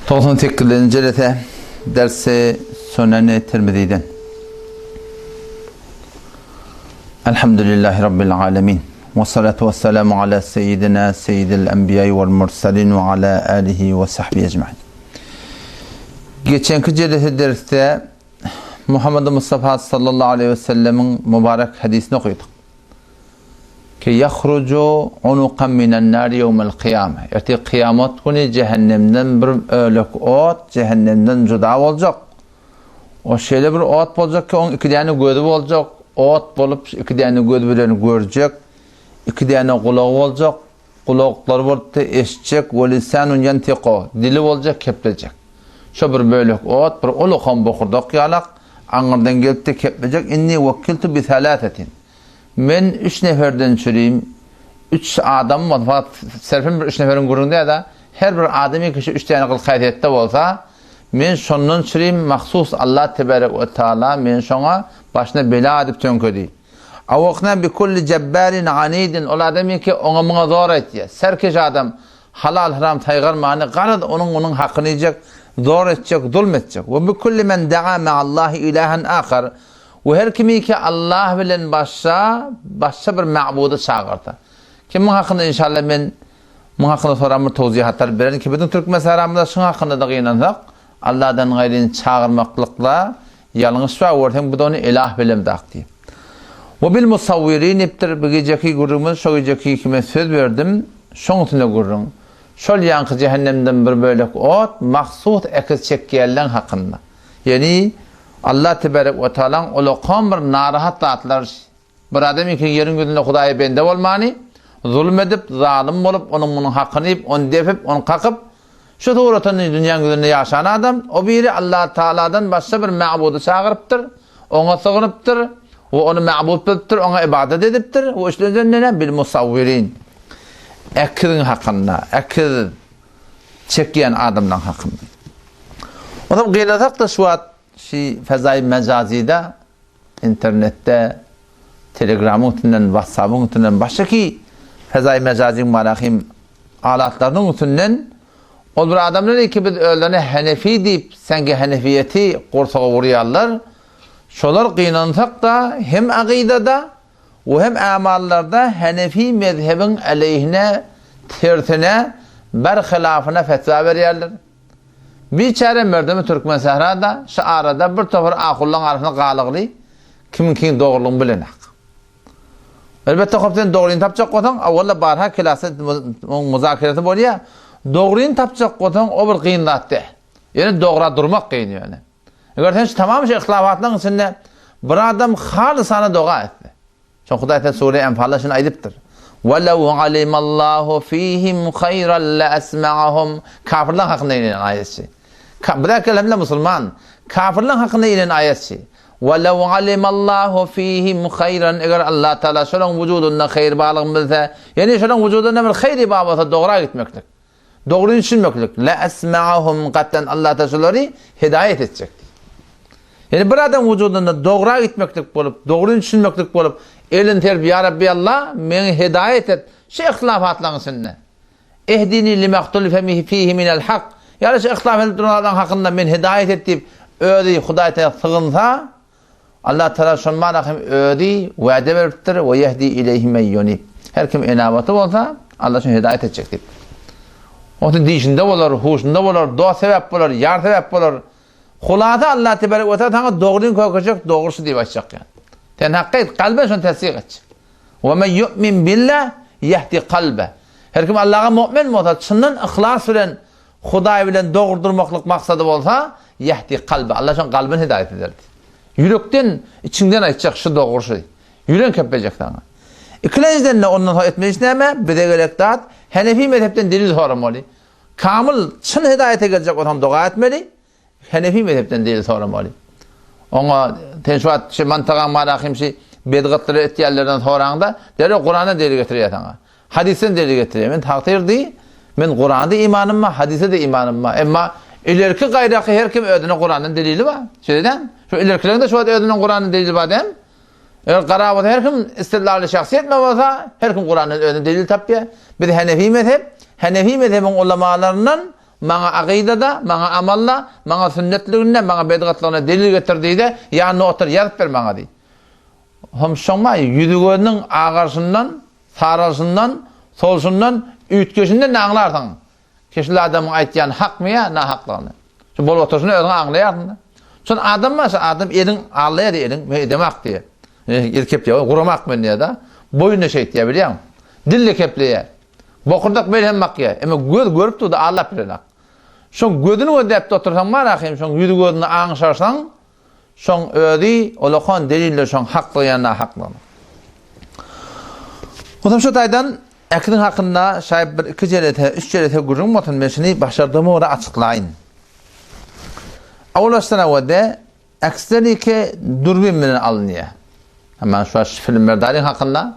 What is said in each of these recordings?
98-nji jelese dersi Suneni Tirmiziden. Elhamdülillahi Rabbil alemin. Ve salatu ve selamu ala seyyidina seyyidil enbiya'i vel mursalin ve ala alihi ve sahbihi ecmain. Geçenki jelese dersde Muhammed Mustafa sallallahu aleyhi ve sellemiň mübarek hadisini okuduk. Ki ýahruju unukan minen nari ýewmel kyýame. Ertir kyýamat güni jähennemden bir bölek ot jähennemden juda boljak. O şeýle bir ot boljak ki, oň iki däne gözi boljak, ot bolup iki däne gözi bilen görjek, iki däne gulagy boljak, gulaklary bolupdy eşitjek, we lisanun ýantiku, dili boljak keplejek. Şo bir bölek ot, bir ulukan bokurdak ýalak, aňyrdan gelipdi keplejek, inni wekiltu bi salasatin. Men üç neferden çürim, üç adam bolsa, fakat serpim bir üç neferiň gürrüňi däl-de, her bir adamy kişi üç däne gyl-häsiýetde bolsa, men şondan çürim, mahsus Allah tebarek we taala meni şoňa başyna bela edip töňkedi. Awakna bi kulli jebbarin anidin, ol adamy ki, oňa muňa zor aýtýar, serkeş adam, halal-haram saýgarmany, garaz onuň munuň hakyny iýjek, zor etjek, zulm etjek. We bi kulli men daa me'allahi ilahan ahar, We her kimiki Allah bilen başga başga bir ma'budy çagyrsa. Ki muň hakynda inşallah men muň hakynda soran bir towzihatlar bererin ki biziň türkmen saramyzda şuň hakynda-da gynansak Allahdan gaýryny çagyrmaklykda ýalňyş bar görseň biz ony ilah bilemzak diýip. We bil musawwirin diýipdir bu gijeki gürrüňimiz şo gijeki ki men söz berdim şoň üstünde gürrüň. Şol ýaňky jähennemden bir bölek ot mahsus ekiz çekýänleň hakynda. Ýeni Allah tebarek we taalaň ulakan bir narahat zatlar bir adam iki ýeriň ýüzünde Hudaýa bende bolmany zulum edip zalym bolup onuň munuň hakyny iýip ony depip ony kakyp şu suratynda dünýäň ýüzünde ýaşan adam o biri Allah taaladan başga bir ma'budy çagyrypdyr oňa sygynypdyr we ony ma'bud bilipdir oňa ybadat edipdir we üçlenjiden näme bil musawwirin ekiziň hakynda ekiz çekýän adamlaň hakynda. Onam gynasak-da şu wagt şu fezaýy mejazyda, internetde, telegramyň üstünden, whatsappyň üstünden, başgaky fezaýy mejazyň marahim alatlarynyň üstünden ol bir adamlar ki biz özlerine henefi diýip, seňki henefiýeti gursaga urýarlar. Şolar gynansak-da hem akydada, we hem amallarda Henefi mezhebiň aleýhine, tersine, berhilafyna fetwa berýärler. Biçäre merdemi Türkmensährada şu arada bir topar ahullaň arasynda galygly, kimiňkiň dogrulygyny bilenak. Elbetde hop sen dogryny tapjak bolsaň, awwala barha klasda muzakeresi bolýar. Dogryny tapjak bolsaň o bir kyn zat däl. Ýöne dogra durmak kyn ýöne. Eger sen şu tamam şu yhtilafatlaryň içinde bir adam halysana doga etse. Şo Hudaý Teala sure Enfalda şuny aýdypdyr. Welew alimallahu fihim haýran la asma'ahum. Kafirler hakynda inen aýatçy. Birak elhamdülillah musulman. Kafirler hakynda inen aýatçy. Welew alimallahu fihim haýran. Eger Allah Teala şolaryň wujudynda haýyr barlygyny bilse, ýani şolaryň wujudynda bir haýry bar bolsa dogra gitmeklik. Dogryny düşünmeklik, la esma'ahum gatdan Allah Taala şolary hidaýat etjek. Ýani bir adam wujudynda dogra gitmeklik bolup, dogryny düşünmeklik bolup, elini serip ýa Rabbi Allah, meni hidaýat et şu ihtilafatlaryň içinde. Ehdini limahtulife fihi minel hak. Ýa şu ihtilaf edip duran zatlaryň hakynda meni hidaýat et diýip, özi Hudaý Taala sygynsa, Allah Tagala şol mana hem özi wade beripdir, we yehdi ileyhi men yunib. Her kim enabaty bolsa, Allah şony hidaýat etjek diýip. Onsoň dişinde bolar, huşunda bolar, dost sebäp bolar, ýar sebäp bolar. Hulasa Allah tebarek we taala saňa dogryny kökejek, dogry şu diýip aýtjak ýa. Sen hakka aýt, kalben şony tesdik etjek. We men yu'min billah yehdi kalbe. Her kim Allaha mu'min bolsa, çyndan yhlas bilen Hudaý bilen dogry durmaklyk maksady bolsa, ýehdi kalbe, Allah şoň kalbyny hidaýat eder diýdi. Ýürekden, içiňden aýtjak şu dogry şu. Ýüregiň kepbejek saňa. Ikilenjiden-de ondan soň etmeli iş näme? Bize gerek zat, Henefi mezhepden delil soramaly. Kamyl, çyn hidaýata geljek bolsaň doga etmeli. Henefi mezhepden delil soramaly. Oňa sen şu wagt şu mantagaň marahim şu bedgatlary etýänlerden soraňda, derrew Kurandan delil getirýär saňa. Hadysdan delil getirýär. Men tagsyr diý, men Kuranda imanym bar, hadysa-da imanym bar. Emma ilerki gaýraky her kim özüne Kurandan delili bar. Şeýle dämi? Şu ilerkileriň-de şu wagt özüniň Kurandan delili bar dämi? Eger gara bolsa her kim istidlally şahsyýet me bolsa, her kim Kurandan özüne delil tapýar. Biz Henefi mezhep, Henefi mezhebiň ulamalaryndan. Maňa akydada, maňa amalda, maňa sünnetliginde, maňa bedgatlygynda delil getir diý-de, ýanynda otur, ýazyp ber maňa diý. Hom şoňma ýüzi-gözüniň agarşyndan, saralyşyndan, solşundan, üýtgeşinden-de aňlarsyň. Keşil adamyň aýtýany hakmy ýa nahaklygyny. Şu bolup oturşyny özüň aňlaýarsyň-da. Şol adam bar, şu adam eliň aldaýar eliň, men edemak diýýär. El kepleýär, guramak men diýýär-de. Boýun-da şeýtýär, bilýäňmi? Dil-de kepleýär. Bokurdak bel hem bakýar. Emma göz görüp dur-da aldap bilenak. Şoň gözüni gözläp-de otursaň bar ahym, şoň ýüzi-gözüni aňşarsaň, Şoň özi olakan deliller şoň haklygy ýa nahaklygyny. Onsoň şu taýdan äkiniň hakynda şaýat bir iki jelese, üç jelese gürrüň bolsun, men şuny başardygyma görä açyklaýyn. Awal başdan awalde äkisler dürbin bilen alynýar. Hemen şu wagt filmlerdaryň hakynda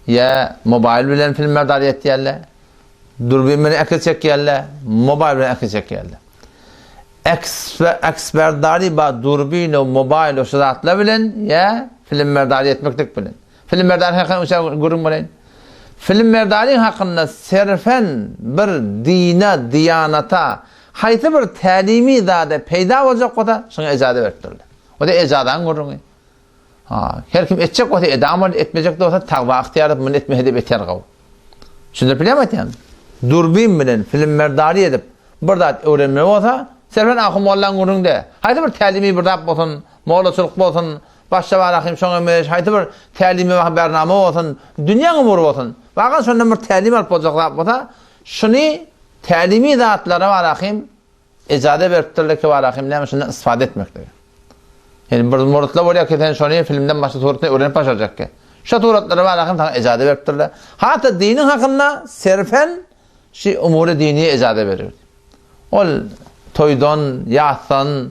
ýa mobaýl bilen filmlerdar etýärler. Dürbin bilen äkis çekýärler, mobaýl bilen äkis çekýärler. Eksberdary ba durbin o mobaýl o şu zatlar bilen ýa filmberdary etmeklik bilen. Filmberdary hakynda uça gürrüň bereýin. Filmberdary hakynda serfen bir dine, diýanata, haýsy bir tälimi zada peýda boljak bolsa, şuňa ejaza beripdirler. O-da ejazanyň gürrüňi. Ha, her kim etjek bolsa edam ol, etmejek bolsa tagwa ygtyýar edip, muny etmese de beter gowy. Düşündirip bilýärmi aýtýan? Durbin bilen filmberdary edip bir zat öwrenmeli bolsa, Serwen ahun mollaň gürrüňde. Haýsy bir tälimi bir zat bolsun, mollaçylyk bolsun, başga bar ahim şoňa meňzeş haýsy bir tälimi bernama bolsun, dünýäň umury bolsun. Wagan şondan bir tälim alyp boljak zat bolsa, şuny tälimi zatlara bar ahim Ejaza beripdirler ki Barahim näme şundan istifade etmekligi. Ýani bir muratlar bolýar ki sen şony filmden başga suratda öwrenip başarjak ki. Şo suratlara Barahim saňa ejaza beripdirler. Hatda diniň hakynda serfen şi umury diniye ejaza berildi. Ol toýdan, ýasdan,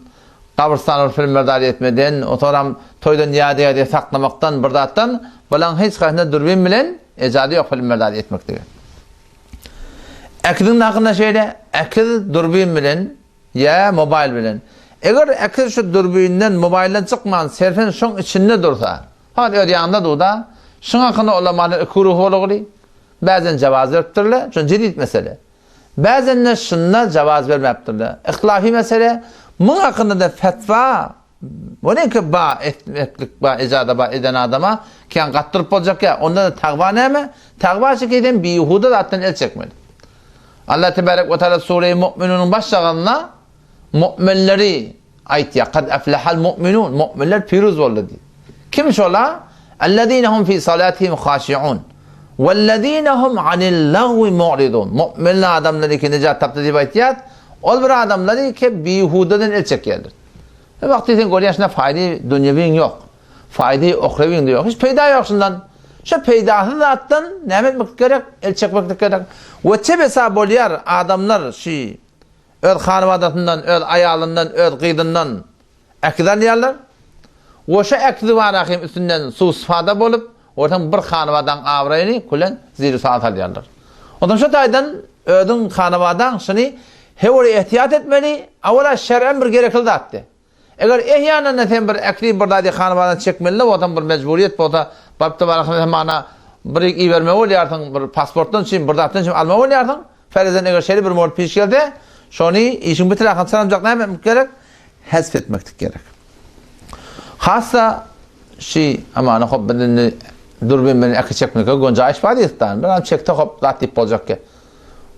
gabrystana bir filmler etmeden, otaram toýdan ýadygär saklamakdan bir zatdan bulaň hiç haýsynda dürbin bilen ejaza ýok filmler etmekligi. Äkiziň hakynda şeýle, äkiz durbin bilen ýa mobaýl bilen. Eger äkiz şu durbinden, mobaýldan çykman, sersen şoň içinde dursa, fakat öz ýanynda durda, şuň hakynda ulamalar iki güruh bolugly, bäzen jawaz beripdirler, şon jedid mesele. Bäzende şunda jawaz bermäpdirler. Ihtilafy mesele, muň hakynda-da fetwa Onuňky ba etmeklik ba ejada ba eden adama kän gatdyryp boljak ýa onda-da tagwa näme? Tagwa şu ki sen bihuda zatdan el çekmeli. Allah tebarek we taala sure-i Mu'minunyň baş jagazynda mu'minleri aýtýar. Kad aflahal mu'minun. Mu'minler piruz boldy diýip. Kim şola? Ellezine hum fi salatihim haşiun. Wellezine hum anil lagwi mu'ridun. Mu'min adamlar ki nejat tapdy diýip aýtýar. Ol bir adamlary ki bihudadan el çekýärler. Bir wagty sen görýän şunda faýda dünýewiň ýok. Faýda uhrewiň de ýok. Hiç peýda ýok şundan. Şu peýdasyz zatdan näme etmek gerek? El çekmeklik gerek. We çebesa bolýar adamlar şu öz hanabadasyndan, öz aýalyndan, öz gyzyndan äkiz alýarlar. We şu äkizi bar ahim üstünden suw-syfada bolup, Görseň bir hanabadaň abraýyny külen ziri-sal salýarlar. Onsoň şu taýdan özüň hanabadaň şuny höwür ehtiýat etmeli, awala şer'en bir gerekli zatdy. Eger ehýananda sen bir äkli bir zady hanabadan çekmeli bolsaň bir mejburyýet bolsa baryp-da bararsyň sen mana bir ibermeli bolýarsyň bir pasportdan üçin bir zatdan üçin almaly bolýarsyň. Ferezen eger şeýle bir mort piş gelse şony işiň bitir ahyry çyramjak näme etmek gerek? Hezf etmeklik gerek. Hassa şi amana hop biz indi dürbin bilen eki çekmeke gonjaýyş bar diýipdan. Bir adam çekse hop zat diýip boljak ki.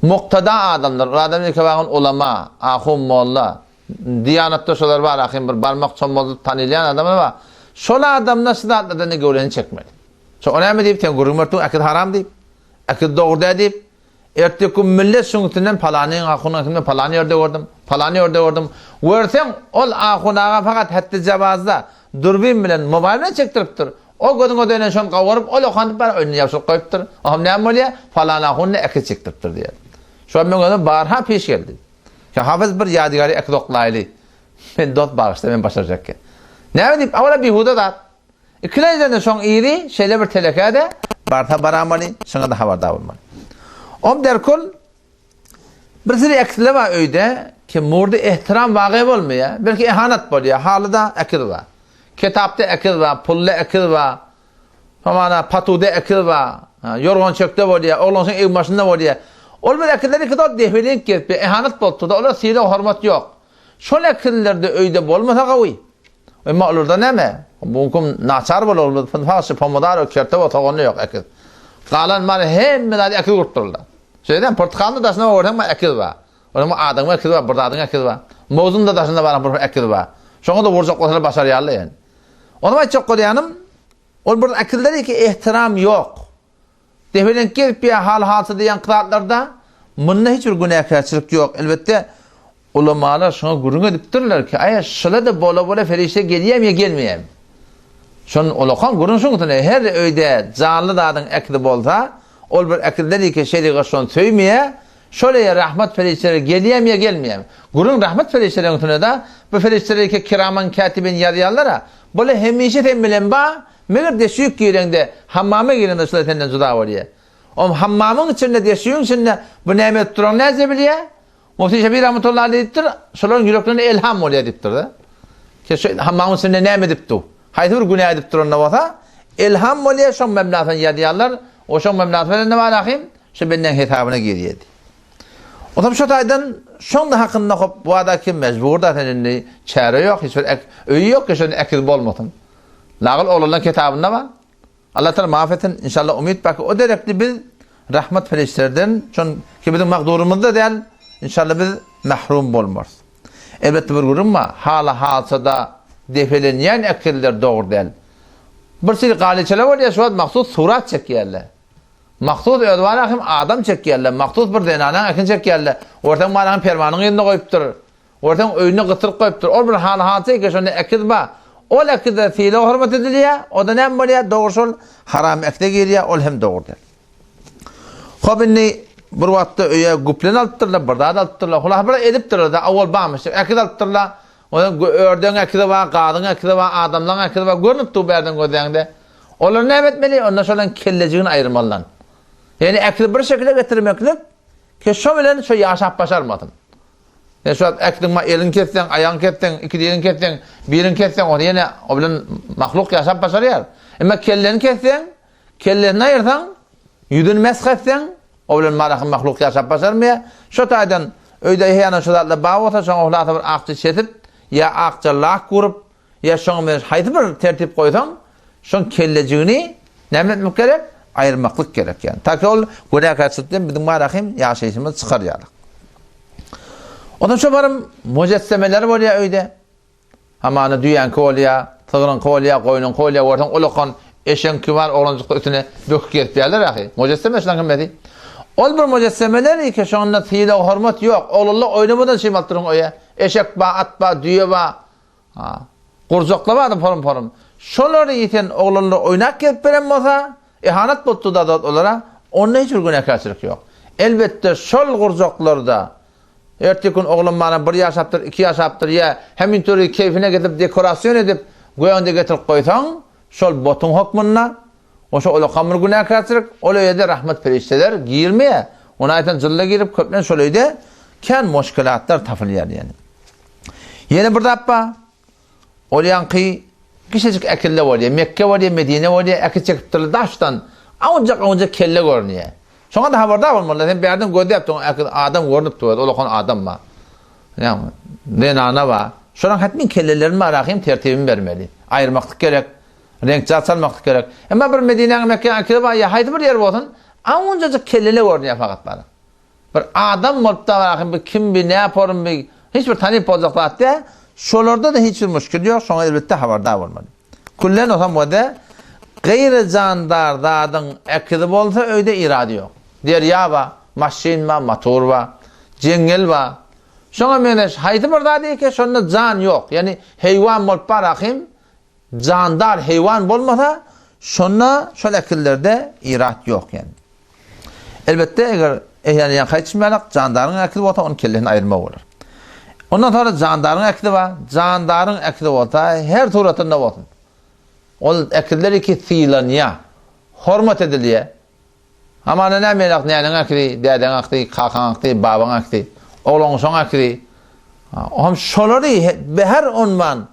Muktada adamlar, ol adam ilki bagan ulama, ahun molla, diýanatda şolar bar ahim bir barmak çommaldyp tanylýan adamlar bar. Şol adamlar şu zatlardan ne göwreni çekmeli. Şo o näme diýip sen gürrüň berip dur, haram diýip, eki dogry däl diýip, Erteki gün millet şuň üstünden palanyň ahunyň üstünde palany ýerde gördüm, palany ýerde gördüm. Görseň, ol ahun aga fakat hetdi-jawazda dürbin bilen, mobaýl bilen çekdiripdir. O gözüňe dönen şony gawaryp, ol okandyp bar, öýüne ýapyşyryp goýupdyr. Oňam näme bolýar? Falan ahun-da ekiz çekdiripdir diýýär. Şo meň özüme barha piş geldi. Şa hafyz bir ýadygary ekiz oklaýly. Men dost bagyşla, men başarjak. Näme diýip, awala bihuda zat. Ikilenjende şoň yzy şeýle bir telekä-de, barsa baramaly, şoňa-da habardar bolmaly. Om derkul bir sürü ekizler bar öýde, ki murdy ehtiram wagy bolmaýar, belki ehanat bolýar, halyda ekiz bar. Kitapda ekiz bar, pulda ekiz bar, hamana patuda ekiz bar, ýorgan çökde bolýar, oglanşyň egin başynda bolýar. Ol bir ekizler iki dost defelenip gezip, ehanet bolupdyr-da, olara sylag-hormat ýok. Şol ekizlerde öýde bolmasa gawy. Emma olarda näme? Bu gün naçar bolar, ol pynpagçy, pomidor, kerte we sogany ýok ekiz. Galan maly hemme zady ekiz gurupdyrlar. Şeýdem portkalyň daşyna görseň bar ekiz bar. Onuň adamyň ekizi bar, bir zadyň ekizi bar. Mowzuň da daşynda bar bir ekiz bar. Şoňa da urjak bolsalar başarýarlar ýani. Onuň aýtjak bolýanym, ol bir ekizler ki ehtiram ýok. Depelenip gezip ýa hal-halsyz diýen zatlarda munda hiç bir günäkärçilik ýok. Elbetde, ulamalar şoňa gürrüň edipdirler ki, aýa şyla-da bola-bola perişde gelýärmi ýa gelmeýärmi? Şon ulakan gürrüň şuň üstünde, her öýde janly zadyň ekizi bolsa, ol bir ekizler ýeke şerigat şony söýmeýär, şol öýe rahmat perişdeleri gelýärmi ýa gelmeýärmi? Gürrüň rahmat perişdeleriň üstünde-de, bu perişdeler ýeke kiraman kätibin ýazýarlar-a, bular hemişe sen bilen bar, Meger deşik gireňde, hammama gireňde şular senden juda bolýar. Om hammamyň içinde, deşigiň içinde bu näme edip duranyny näce bilýär? Mufti Şebi rahmetullahi aleyh diýipdir, şolaryň ýüreklerine elham bolýar diýipdir-de. Ki şu hammamyň içinde näme edip dur? Haýsy bir günä edip duranda bolsa, elham bolýar, şoň meblasyny ýazýarlar, o şoň meblasy bilen ne bar ahym? Şu bendäň hesabyna girýär diýip. Onsoň şo taýdan şoň-da hakynda hop wada kim mejbur-da sen indi çäre ýok, hiç bir ek, öýi ýok ki şonda ekiz bolmasyn. Nagyl oglanlaň kitabynda bar. Allah Taala maaf etsin, inşallah umyt bar ki o derekli biz rahmet perişdelerden, şon ki biziň magdurymyzda däl, inşallah biz mahrum bolmarys. Elbetde bir gürrüň bar, hala halsada depelenýän ekizler dogry däl. Bir çili galyçalar bolýar şu wagt mahsus surat çekýärler. Mahsus özi bar hem adam çekýärler, mahsus bir zenanaň ekin çekýärler. Görseň bar hem permanyň ýerinde goýupdyr. Görseň öýüne gysyryp goýupdyr. Ol bir hal-hadysa eken, şonda ekiz bar. Ol ekize sylag-hormat edilýär. O-da näme bolýar? Dogry şol haram ekize girýär, ol hem dogry däl. Hop indi bir wagtda öýe güplen alypdyrlar, bir zat alypdyrlar. Hulasa bir edipdirler-de, owal barmyş diýip, ekiz alypdyrlar. Ondan ördegiň ekizi bar, gazyň ekizi bar, adamlaryň ekizi bar, görnüp dur bärden gözläňde. Olary näme etmeli? Onda şolaryň kellejigini aýyrmalydan. Ýagny ekizi bir şekile getirmeklik, ki şo bilen şo ýaşap başarmasyn. Sen şu wagt äkdiň ma eliňi kesseň, aýagyňy kesseň, ikidiriňi kesseň, biriňi kesseň, onda ýene o bilen mahluk ýaşap başarýar. Emma kelleni kesseň, kellesini aýyrsaň, ýüzüni mesh etseň, o bilen marahym mahluk ýaşap başarmaýar. Şo taýdan öýde heýana şu zatlar bar bolsa, şoňa hulasa bir akja çesip, ýa akja lak urup, Ýa şoňa meňzeş haýsy bir tertip goýsaň, şoň kellejigini näme etmek gerek? Aýyrmaklyk gerek ýagny. Ta ki ol günäkärçilikden biziň barahym ýaşaýşymyz çykar ýaly. Ondan şo barym mujessemeler bolýar öýde. Hamana düýäňki bolýar, sygryňky bolýar, goýnuňky bolýar, görseň ulakan eşegiňki bar, oglanjyklar üstüne böküp gezip ýörler ahy. Mujesseme şularyň hemmesi. Ol bir mujessemeler ki şonda sylag-hormat ýok. Oglanlar oýnamadan şeým alyp duruň öýe. Eşek bar, at bar, düýe bar. Ha. Gurjaklar bardy porum-porum. Şolary ýiten oglanlar oýnap gelip beren bolsa, ihanat bolupdy-da zat olara, onda hiç bir günäkärçilik ýok. Elbetde, şol gurjaklarda ertir gün oglan mana bir ýaşapdyr, iki ýaşapdyr ýa hemintöri keýfine gezip dekorasion edip göýäňde getirip goýsaň, şol botuň hökmünde, oşa ulakam bir günäkärçilik, ol öýe-de rahmet perişdeler girmeýär. Ony aýtan jylla girip köplenç şol öýde kän muşkilatlar tapylýar diýen. Ýene bir zat bar. Ol ýaňky kiçijik ekille bolýar. Mekge bolýar, Medine bolýar, eki çekipdirler daşdan. Awunjak-awunjak kelle görünýär. Şoňa-da habardar bolmaly. Sen bärden gözläp durň, eki adam görnüp dur, ulakan adam bar. Ýagny zenana bar. Şolaryň hetmin kellelerini bar ahym tertibini bermeli. Aýyrmaklyk gerek. Reňk zat salmaklyk gerek. Emma bir Medinäň, Mekgäň ekili bar, ýa haýsy bir ýer bolsun, awunjajyk kellele görünýär fakat bar. Bir adam bolup da ahym bu kim bi nä porun bi hiç bir tanyp boljak zat däl. Şolarda-da hiç bir muşkil ýok, şoňa elbetde habardar bolmaly. Küllen osam wede gaýry jandar zadyň ekizi bolsa öýde irady ýok. Derýa ba, maşyn ba, motor ba, jeňňel ba. Şoňa meňzeş haýsy bir zat eke şonda jan ýok. Ýagny heýwan bolup bar ahym Jandar heýwan bolmasa, şonda şol ekizlerde irat ýok ýani. Elbetde, eger eýäni ýaňky aýdyşym ýalak, jandaryň ekizi bolsa, onuň kellesini aýyrmak bolar. Ondan soňra jandaryň ekizi bar. Jandaryň ekizi bolsa, her suratynda bolsun. Ol ekizler iki sylanýar, hormat edilýär. Hamana näme ýalak, näneň ekizi, dädeň ekizi, kakaň ekizi, babaň ekizi, oglangyşaň ekizi. Hem şolary her onman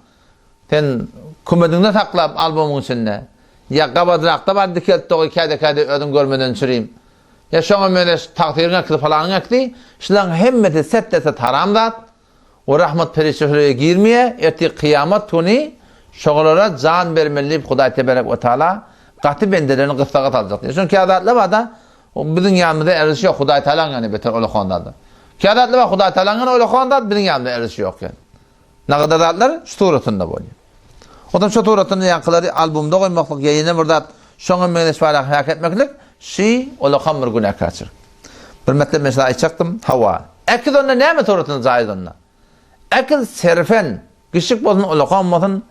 Sen kümediňde saklap albomyň içinde, ýa gabadrakda bar dikelt dogy käde-käde özüň görmeden çürim. Ýa şoňa meňzeş tagsyryň ekzi palanyň ekzi, şularyň hemmesi set-de-set haram zat. We rahmat perişdesi şolara girmeýär. Ertir kyýamat güni şolara jan bermeli diýip Hudaý teberek we taala gaty bendelerini gyssaga saljak diýýär. Şonuň käzatlar bar-da, biziň ýanymyzda erişi ýok, Hudaý taalaň ýany beter olakan zatlar. Käzatlar bar, Hudaý taalaň ýany olakan zat, biziň ýanymyzda erişi ýok ýany. Nagada zatlar şu suratynda bolýar. Otam şu suratynda ýaňkylary albomda goýmaklyk ýa ýene bir zat şoňa meňzeş baraka häk etmeklik şi olakan bir günäkärçilik. Bir metlep men size aýtjakdym. Hawa. Ekiz onda näme suratynda jaýyz onda? Ekiz serfen, kiçjik bolsun, ulakan bolsun,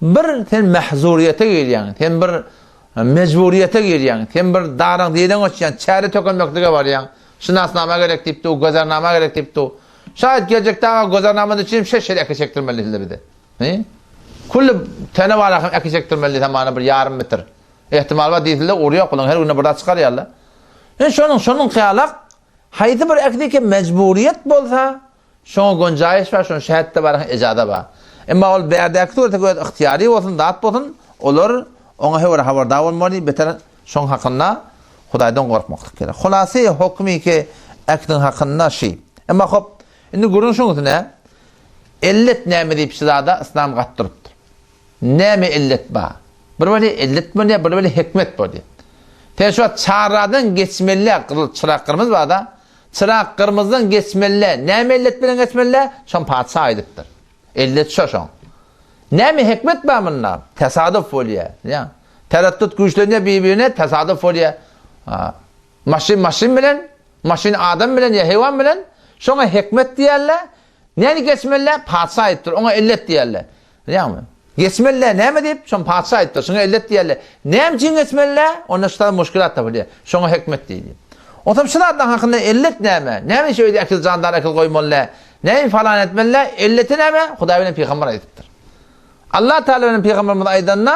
bir sen mähzuriýete girýäň, sen bir mejburiýete girýäň, sen bir daraň diýleň öçýän, çäre tökenmeklige barýaň. Şynasnama gerek diýip dur, gözernama gerek diýip dur. Şaýat geljekde aga gözernamada üçin şeş şeýle eke çekdirmeli diýdiler bize. He? Külli tene bar hem eke çekdirmeli diýsem mana bir ýarym metr. Ehtimal bar diýseler urýak bulaň her günde bir zat çykarýarlar. Indi şonuň şonuň kyýalak haýsy bir ekdiki mejburiýet bolsa şoňa gonjaýyş bar, şonuň şähetde bar, ejaza bar. Emma ol bärdäki surete öz ygtyýary bolsun, zat bolsun, olar oňa höwre habardar bolmaly, beter şoň hakynda Hudaýdan gorkmaklyk gerek. Hulasy hokmy ki ekdiň hakynda şi. Emma hop, indi gürrüň şuň üstüne, ellet näme diýip şu zada yslam gaty durupdyr. Näme illet bar? Bir weli illet bolýar, bir weli hikmet bolýar. Sen şu wagt çarradan geçmeli, gyzyl çyrak gyrmyz bar-da. Çyrak gyrmyzdan geçmeli. Näme illet bilen geçmeli? Şoň patyşa aýdypdyr. Illet şo şoň. Näme hikmet bar munda? Tesadüf bolýar. Ýa. Tereddüt güýçlenýär bir-birine, tesadüf bolýar. Maşyn maşyn bilen, maşyn adam bilen ýa heýwan bilen, şoňa hikmet diýerler. Näni geçmeli? Patyşa aýdypdyr, oňa illet diýerler. Bilýäňmi? Geçmeli näme diýip, şoň patyşa aýdypdyr, şoňa illet diýerler. Näme üçin geçmeli? Onda şu taýda muşkilat tapylýar. Şoňa hikmet diýilýär. Onsoň şu zatlaryň hakynda illet näme? Näme üçin öýde ekiz jandar ekiz goýmaly? Näme falan etmeli? Illeti näme? Hudaý bilen pygamber aýdypdyr. Allah Taala bilen pygamberimiz aýdanda,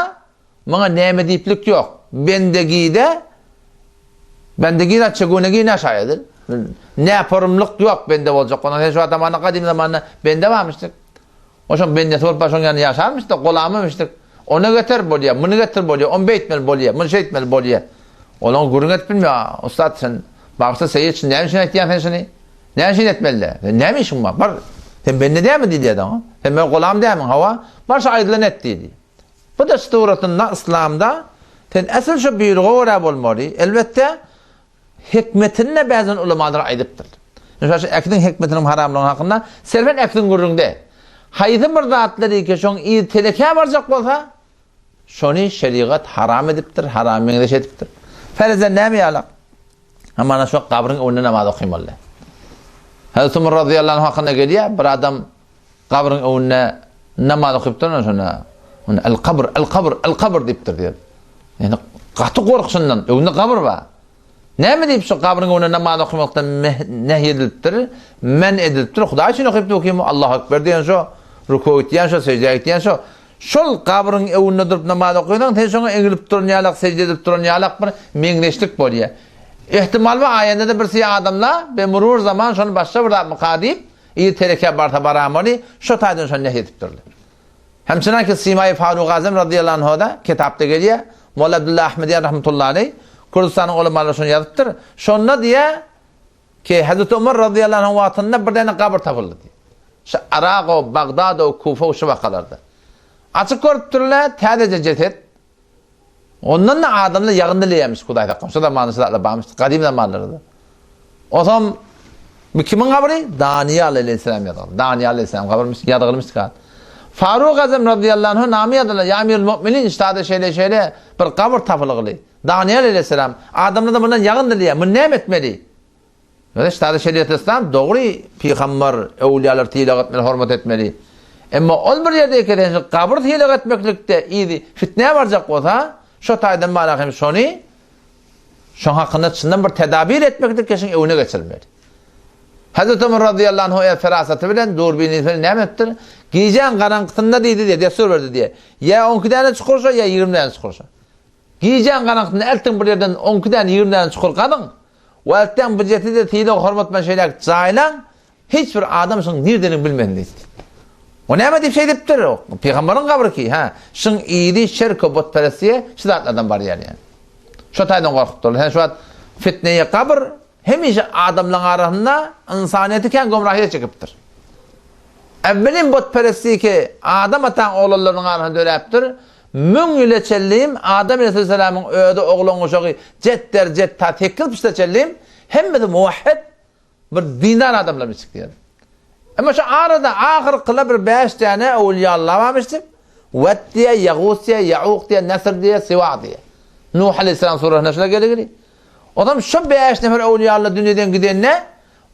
Muňa näme diýiplik ýok. Bendegide Bendegi ra çegunegi naşaýadyr. Näporumlyk ýok bende boljak bolsaň. Sen şu zamanda gadym zamanda bende barmyşdyk. Oşoň bendesi bolup başoň ýanynda ýaşarmyşdyk, golamymyşdyk. Ony getir bolýar, muny getir bolýar, ony beýtmeli bolýar, muny şeýtmeli bolýar. Olaň gürrüň edip bilmeýär. Ussat sen bagşy seýit şuny näme üçin aýtýaň sen şuny? Näme üçin etmeli? Sen näme işiň bar? Bar sen bende dälmi diýdi oňa. Sen men golam dälmiň? Hawa. Bar şu aýdylan et diýdi. Bu-da suratynda yslamda sen esl şu buýruga görä bolmaly. Elbetde, hikmetini-de bäzen ulamalar aýdypdyr. Mysal üçin, ekdiň hikmetiniň haramlygy hakynda serben ekdiň gürrüňde. Haýsy bir zatlary ki, şoň yzy telekä barjak bolsa, şony şerigat haram edipdir, haram meňzeş edipdir. Ferezen näme ýalak? Hamana şo gabryň öňünde namaz okymaly. Hazreti Umar razyýallahu anh hakynda gelýär, bir adam Gabryň öňünde namaz okyp duran şonda ony el kabr, el kabr, el kabr diýipdir diýip. Ýani gaty gorkusyndan öňünde gabyr bar. Näme diýip şu gabryň öňünde namaz okamakdan nehy edilipdir, men edilipdir. Hudaý üçin okyp dur Allahu ekber diýen şo, ruku gitýän şo, seždä gitýän şo. Şol gabryň öňünde durup namaz okaýsaň, sen şoňa eňilip duran ýalak, sežde edip duran ýalak bir meňzeşlik bolýar. Ehtimal bar aýanda-da bir syýa adamlar be murur zaman şony başga bir zatmyka diýip, Ir terekä barsa baramaly, şo taýdan şony nehy edipdirler. Hemçinanki Simaýy Faruk Azam razyýallahu anhu-da kitapda gelýär, Molla Abdulla Ahmediýan rahmetullahi aleý, Kürdüstanyň ulamalary şony ýazypdyr. Şonda diýýär ki, Hazreti Omar razyýallahu anhu wagtynda bir däne gabyr tapyldy diýýär. Şu Arago, Bagdado, Kufa şu wakalarda. Açyk görüpdirler, täzeje jeset. Ondan-da adamlar ýagyn dileýärmiş Hudaý saklasyn. Şo zamanda şu zatlar barmyş, gadym zamanlarda. Onsoň bu kimiň gabry? Daniýal aleýhissalam ýazgyly. Daniýal aleýhissalam gabrymyş, ýazgylymyş gal. Faruk Azam razyýallahu anhu name ýazdylar. Ýa Amirul Mu'minin, ştada şeýle-şeýle bir gabyr tapylgyly. Daniýal aleýhissalam adamlar-da mundan ýagyn dileýär. Muny näme etmeli? Ýöne ştada şeriat yslam dogry pygambar, öwlüýalary sylag etmeli, hormat etmeli. Emma ol bir ýerde eken sen şu gabyr sylag etmeklikde yzy fitnä barjak bolsa, şo taýdan bana hem şony şoň hakynda çyndan bir tedabir etmeklik keşiň öwüne geçirmeli. Hazreti Ömer razyýallahu anhu öz ferasaty bilen, durbinisi bilen näme etdir? Gijäň garaňkysynda diýdi diýe, dessur berdi diýe. Ýa onki däne çukur şo, ýa 20 däne çukur şo. Gijäň garaňkysynda eltiň bir ýerden onki däne, 20 däne çukur gazyň. Wagtdan bir jesedi sylag-hormat bilen şeýläk jaýlaň, hiç bir adam şuň nirdedigini bilmesin diýipdir. O näme diýip şeýdipdir? Pygambaryň gabry ki, hä, şuň yzy şirk we butperestlige şu zatlardan barýar ýaly. Şo taýdan gorkupdyrlar. Sen şu wagt. fitneýi gabyr hemişe adamlaryň arasynda ynsanyýeti kän gomrahyýa çekipdir. Äwwelin butperestlik Adam ataň oglanlarynyň arasynda döräpdir. Müň ýyla çenlim Adam aleyhisselamyň özi oglan uşagy jet der jet ta sekiz puşta çenlim hemmesi muwahhid bir dindar adamlar çykýar. Emma şu arada ahyrkyla bir bäş däne öwülýalla barmyşdyk. Wet diýe, Ýagus diýe, Ýauk diýe, Nesr diýe, Siwa diýe. Nuh aleyhisselam surasynda şular geligili. Onam şu bäş nefer öwülýalla dünýeden gidende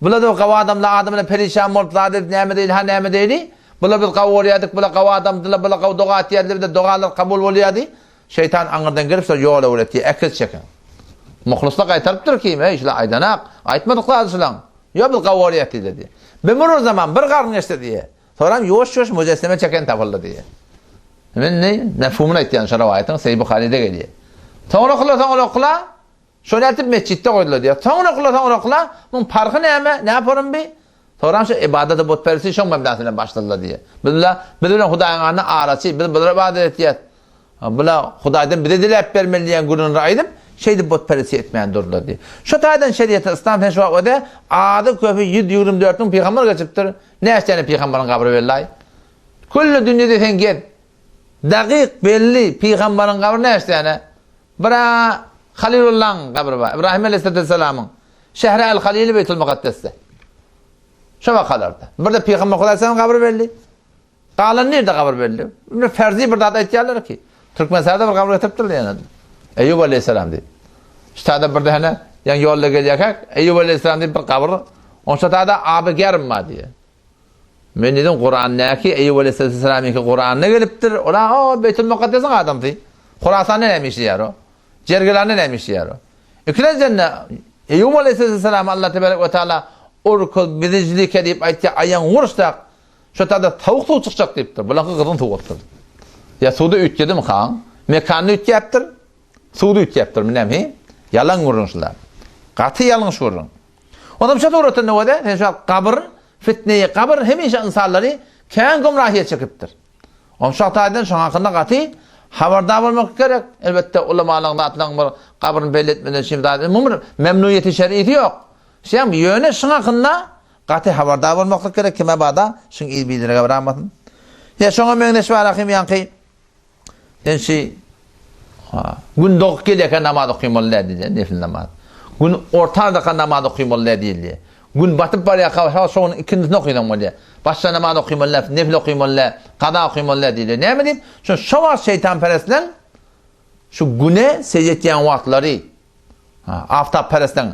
Bular-da gawy adamlar, adamlar perişan bolup zat edip näme deýli, ha näme deýli. Bular biz gawy görýärdik, bular gawy adamdylar, bular gawy doga etýärdiler, bizde dogalar kabul bolýardy. Şeýtan aňyrdan gelip şol ýol öwretýär, ekiz çekiň. Muhlyslar gaýtarypdyr kim, eý şular aýdanak, aýtmadyk zady şulaň. Ýok biz gawy görýäs diýdiler diýýär. Bir mürür zaman, bir garyn geçdi diýýär. Soram ýuwaş-ýuwaş müjesseme çeken tapyldy diýýär. Men indi mefhumyny aýtýan şu rowaýatyň Sahih Buharyda gelýär. Soňra soňra okula, Şony eltip metjitde goýdular diýýär. Soňra okula, soňra okula, muň parhy näme, näme porun bi? Soram şu ybadaty butperestlik şoň mebnasy bilen başladylar diýýär. Biz bile, biz bilen Hudaýyň arasynda araçy, biz bulara ybadat etýäs. Bula Hudaýdan bize diläp bermeli diýen gürrüňleri aýdyp, şeýdip butperestlik etmän durdular diýýär. Şu taýdan şeriaty yslam sen şu wagt öde, azy köpi 124 müň pygamber geçipdir. Näçe däne pygamberyň gabry belli-aý? Külli dünýede sen gez. Dakyk belli pygamberyň gabry näçe däne? Bir-ä Halylullaň gabry bar, Ybrahym aleýhissalamyň. Şähri al-Halyly Beýtul Mukaddesde. Şo wakalarda. Bir-de Pygamber Hudaý salam gabry belli. Galan nirde gabyr belli? Bir ferzi bir zat aýtýarlar ki, Türkmenistanda bir gabyr getiripdirler ýene. Eýýup aleýhissalam diýip. Şu taýda bir däne ýa ýolda gelýärkäk, Eýýup aleýhissalam diýip bir gabyr, onça taýda Aby Germ bar diýýär. Men diýdim, Kuran näki, Eýýup aleýhissalamyňky Kuranda gelipdir. Ola o Beýtul Mukaddesiň adamsy. Horasanda näme işleýär o? Jergilanda näme işleýär o? Ikilenjende Eýýup aleýhissalama Allah tebarek we taala Urkuz birijlike diýip aýtýar, aýagyňy uruşdak, şo taýda sowuk suw çykjak diýipdir. Bulaňky gyzgyn suw bolupdyr. Ýa suwda üýtgedimi han? Mekanyny üýtgäpdir, suwda üýtgäpdir. Näme hi? Ýalan gürrüň şular. Gaty ýalňyş gürrüň. Onam şu suratynda bolýar, sen şu gabyr, fitneyi gabyr hemişe ynsanlary kän gümrahiýe çekipdir. Oň şu taýdan şoň hakynda gaty habardar bolmak gerek. Elbetde ulamalaryň zatlaryň bir gabryny belli etmeden şim zat, muň bir memnuýeti şerisi ýok. Şeýem ýöne şuň hakynda gaty habardar bolmaklyk gerek, kime bada şuň il bildirege baramasyn. Ýa şoňa meňzeş bar ahim ýaňky Sen şi Gün dogup gelýärkä namaz okymaly däl diýilýär, nefil namaz. Gün ortadaka namaz okymaly däl diýilýär. Gün batyp barýarka şo şonuň ikindisini okysaň bolýar. Başda namaz okymaly däl, nefil okymaly däl, kaza okymaly däl diýilýär. Näme diýip? Şo şo wagt şeýtanperestleň şu güne sežde etýän wagtlary, aftapperestleň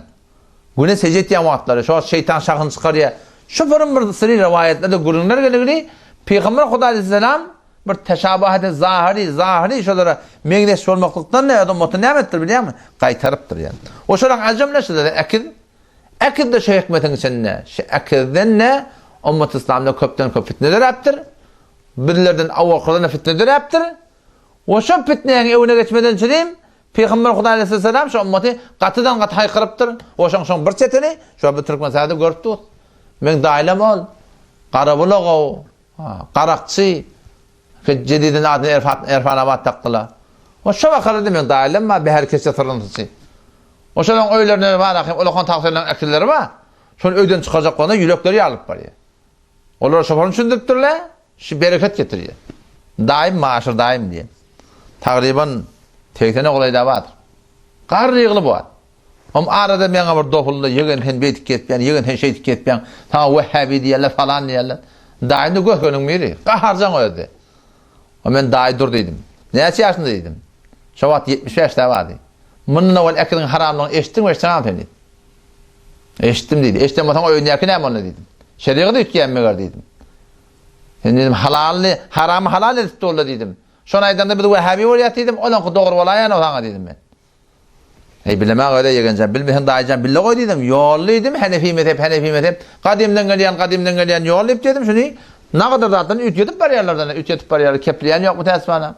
güne sežde etýän wagtlary, şo wagt şeýtan şahyny çykarýar. Şu bir bir syry rowaýatlarda gürrüňler geligini Pygamber Hudaý aleyhisselam Bir teşabuhati zahyry, zahyry şolara meňzeş bolmaklykdan ne öz ummatyny näme edipdir bilýäňmi? Gaýtarypdyr ýa. O şolaň ajam ne şular ekiz. Ekiz de şu hikmetiň içinde. Şu ekizden ne ummat islamda köpden köp fitne döräpdir. Bizlerden awalkydan fitne döräpdir. O şu fitnäň öwüne geçmeden çynym Pygamber Hudaý aleyhisselam şu ummaty gatydan gaty haýkyrypdyr. O şoň şoň bir çetini şu bir türkmen sady görüp dur. Men daýlam ol. Garabulagow Garakçy, Jedidiň adyny Erfanabat dakdylar. O şo bakarady meň daýylam bar, Bäher keçe syrynsyçy. O şolaň öýlerinde bar ahym, ulakan tagsyrynyň äkilleri bar. Şony öýden çykarjak bolanda ýürekleri ýarylyp barýar. Olara şoparyny düşündiripdirler, şu bereket getirýär. Daýym Maşyr daýym diýen. Tagryban segsene golaýda bardyr. Garry ýygly bu at. Om arada meňe bir dopuldy, ýegen sen beýdip gezipýäň, ýegen sen şeýdip gezipýäň, saňa wehhabi diýerler, falan diýerler. Daýy indi göz-göniň biri, gaharjaň özi. O men daýy dur diýdim. Näçe ýaşyňda diýdim. Şo wagt 75 dä bardy. Mundan owal ekiziň haramlygyny eşitdiňmi, eşitseňem sen diýdim. Eşitdim diýdi. Eşiden bolsaň öýündäki näme onda diýdim. Şerigat üýtgämi meger diýdim. Sen diýdim halalyny, haramy halal edip durlar diýdim. Şony aýdanda biz wehhabi bolýas diýdim, olaňky dogry bolaýan o saňa diýdim men. Eý, bilemok öyle ýegenjan, bilmeseň daýyjan bille goý diýdim. Ýol diýdim, Henefi mezhep, Henefi mezhep. Gadymdan gelýän, gadymdan gelýän ýol diýip diýdim, şuny nagadar zatdan üýtgedip barýarlar da, üýtgedip barýarlar, kepleýän ýok bu täsbana.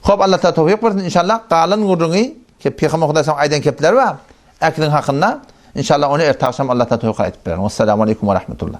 Hop, Allah taala towfyk bersin, inşallah galan gürrüňi, ke Pygamber Hudaý saňa aýdan kepleri bar, äkliň hakynda, inşallah ony erte agşam Allah taala towfyk aýdyp berer. Wassalamu aleýkum we rahmetullah.